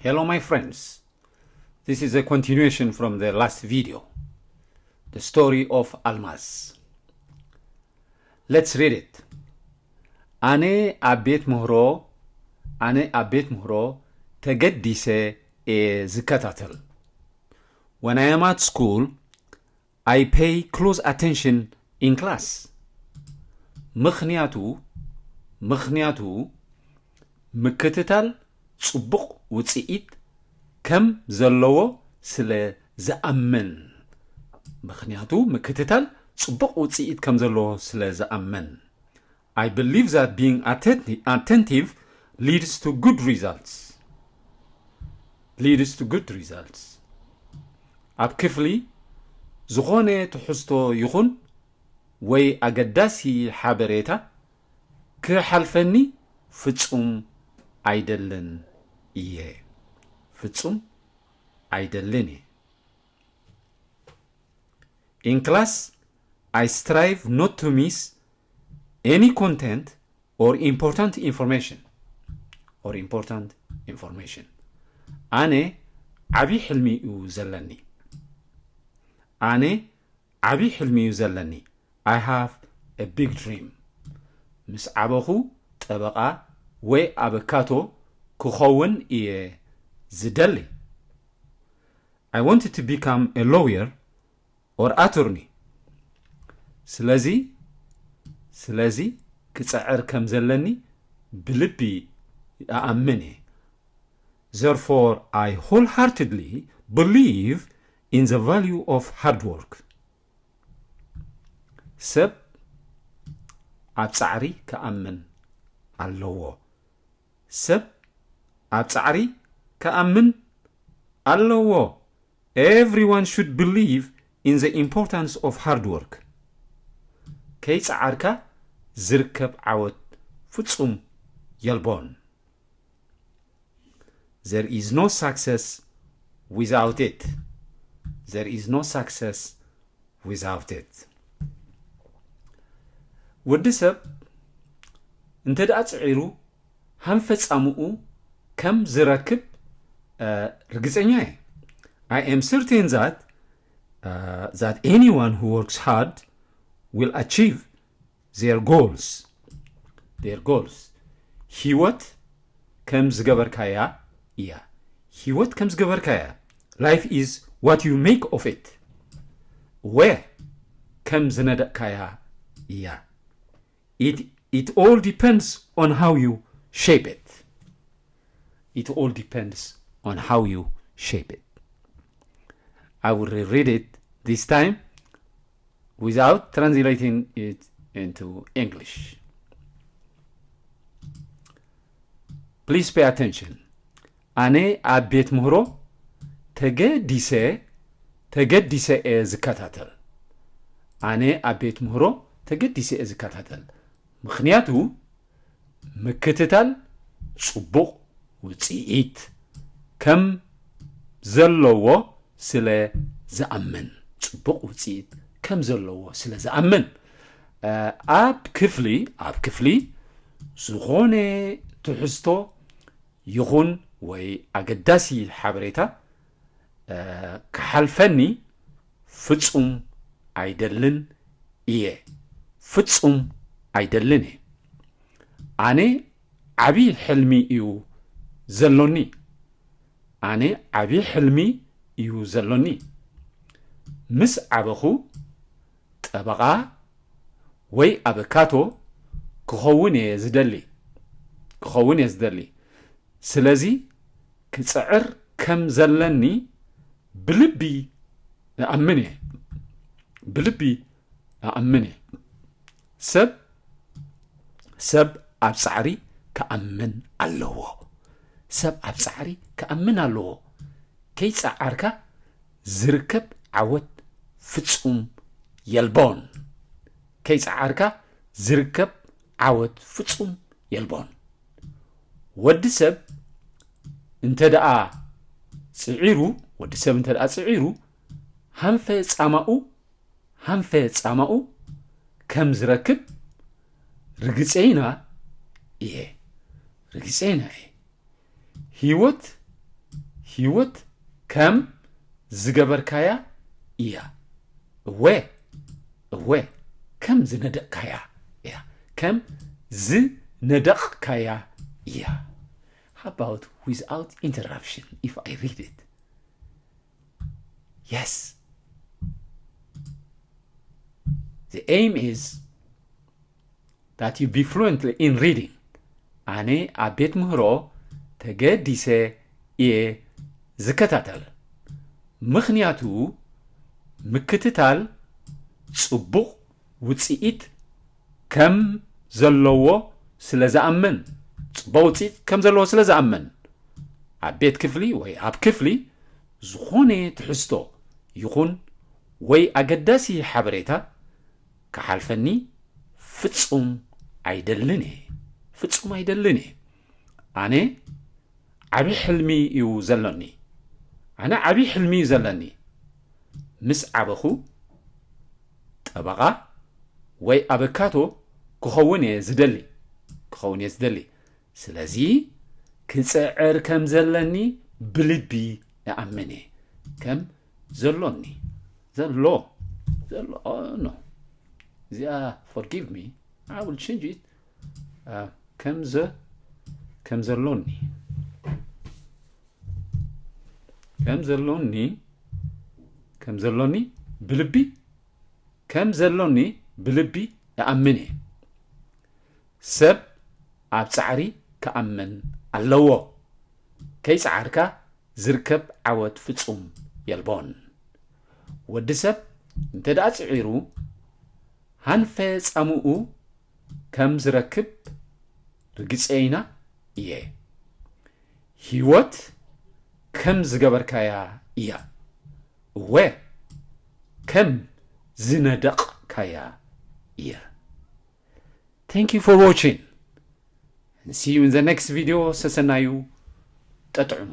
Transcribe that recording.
Hello, my friends. This is a continuation from the last video, the story of Almaz. Let's read it. ኣነ ኣብ ቤት ምህሮ ኣነ ኣብ ቤት ምህሮ ተገዲሰ እየ ዝከታተል። When I am at school, I pay close attention in class. ምኽንያቱ ምኽንያቱ ምክትታል ጽቡቕ ውጽኢት ከም ዘለዎ ስለ ዝኣምን። ምኽንያቱ ምክትታል ጽቡቕ ውጽኢት ከም ዘለዎ ስለ ዝኣምን። I believe that being attentive leads to good results. Leads to good results. ኣብ ክፍሊ ዝኾነ ትሕዝቶ ይኹን ወይ ኣገዳሲ ሓበሬታ ክሓልፈኒ ፍጹም ኣይደልን እየ። ፍጹም ኣይደልን እየ። In class, I strive not to miss any content or important information. Or important information. ኣነ ዓቢ ሕልሚ እዩ ዘለኒ። ኣነ ዓቢ ሕልሚ እዩ ዘለኒ። I have a big dream. ምስ ዓበኹ ጠበቓ ወይ ኣበካቶ ክኸውን እየ ዝደሊ። I wanted to become a lawyer or attorney. ስለዚ ስለዚ ክጽዕር ከም ዘለኒ ብልቢ እኣምን እየ። Therefore, I wholeheartedly believe in the value of hard work. ሰብ ኣብ ጻዕሪ ክኣምን ኣለዎ። ሰብ ኣብ ጻዕሪ ክኣምን ኣለዎ። Everyone should believe in the importance of hard work. ከይጸዓርካ ዝርከብ ዓወት ፍጹም የልቦን። There is no success without it. There is no success without it. ወዲ ሰብ እንተ ደኣ ጽዒሩ ሃንፈጻምኡ ከም ዝረክብ ርግጸኛ እየ። I am certain that that anyone who works hard will achieve their goals. Their goals. ህይወት ከም ዝገበርካያ እያ። ህይወት ከም ዝገበርካያ። Life is what you make of it. ወ ከም ዝነደቕካያ እያ። It, it all depends on how you shape it. It all depends on how you shape it. I will reread it this time without translating it into English. Please pay attention. ኣነ ኣብ ቤት ምህሮ ተገዲሰ ተገዲሰ እየ ዝከታተል። ኣነ ኣብ ቤት ምህሮ ተገዲሰ እየ ዝከታተል። ምኽንያቱ ምክትታል ጽቡቕ ውጽኢት ከም ዘለዎ ስለ ዝኣምን። ጽቡቕ ውጽኢት ከም ዘለዎ ስለ ዝኣምን። ኣብ ክፍሊ ኣብ ክፍሊ ዝኾነ ትሕዝቶ ይኹን ወይ ኣገዳሲ ሓበሬታ ክሓልፈኒ ፍጹም ኣይደልን እየ። ፍጹም ኣይደልን እየ። ኣነ ዓቢ ሕልሚ እዩ ዘሎኒ። ኣነ ዓቢ ሕልሚ እዩ ዘሎኒ። ምስ ዓበኹ ጠበቓ ወይ ኣበካቶ ክኸውን እየ ዝደሊ። ክኸውን እየ ዝደሊ። ስለዚ ክጽዕር ከም ዘለኒ ብልቢ እኣምን እየ። ብልቢ እኣምን እየ። ሰብ ሰብ ኣብ ጻዕሪ ክኣምን ኣለዎ። ሰብ ኣብ ጻዕሪ ክኣምን ኣለዎ። ከይጸዓርካ ዝርከብ ዓወት ፍጹም የልቦን። ከይጸዓርካ ዝርከብ ዓወት ፍጹም የልቦን። ወዲ ሰብ እንተ ደኣ ጽዒሩ ወዲ ሰብ እንተ ደኣ ጽዒሩ ሃንፈ ጻማኡ ሃንፈ ጻማኡ ከም ዝረክብ ርግጸይና እየ። ርግጸይና እየ። ህይወት ህይወት ከም ዝገበርካያ እያ። እወ፣ እወ፣ ከም ዝነደቕካያ እያ። ከም ዝነደቕካያ እያ። How about without interruption, if I read it? Yes. The aim is that you be fluently in reading. ኣነ ኣብ ቤት ምህሮ ተገዲሰ እየ ዝከታተል፣ ምኽንያቱ ምክትታል ጽቡቕ ውጽኢት ከም ዘለዎ ስለ ዝኣምን፣ ጽቡቕ ውጽኢት ከም ዘለዎ ስለ ዝኣምን፣ ኣብ ቤት ክፍሊ ወይ ኣብ ክፍሊ ዝኾነ ትሕዝቶ ይኹን ወይ ኣገዳሲ ሓበሬታ ክሓልፈኒ ፍጹም ኣይደልን እየ። ፍጹም ኣይደልን እየ። ኣነ ዓቢ ሕልሚ እዩ ዘለኒ። ኣነ ዓቢ ሕልሚ እዩ ዘለኒ። ምስ ዓበኹ ጠበቓ ወይ ኣበካቶ ክኸውን እየ ዝደሊ። ክኸውን እየ ዝደሊ። ስለዚ ክጽዕር ከም ዘለኒ ብልቢ እኣምን እየ። ከም ዘሎኒ። ዘሎ። ዘሎ። Oh, no. እዚኣ forgive me. I will change it. Uh, ከም ዘ-፣ ከም ዘሎኒ። ከም ዘሎኒ። ከም ዘሎኒ ብልቢ። ከም ዘሎኒ ብልቢ እኣምን እየ። ሰብ ኣብ ጻዕሪ ክኣምን ኣለዎ። ከይጸዓርካ ዝርከብ ዓወት ፍጹም የልቦን። ወዲ ሰብ እንተ ደኣ ጽዒሩ፣ ሃንፈ ጻምኡ ከም ዝረክብ ርግጸይና እየ። ህይወት ከም ዝገበርካያ እያ። እወ፣ ከም ዝነደቕካያ እያ። Thank you for watching and see you in the next video. ሰሰናዩ፣ ጠጥዕሙ።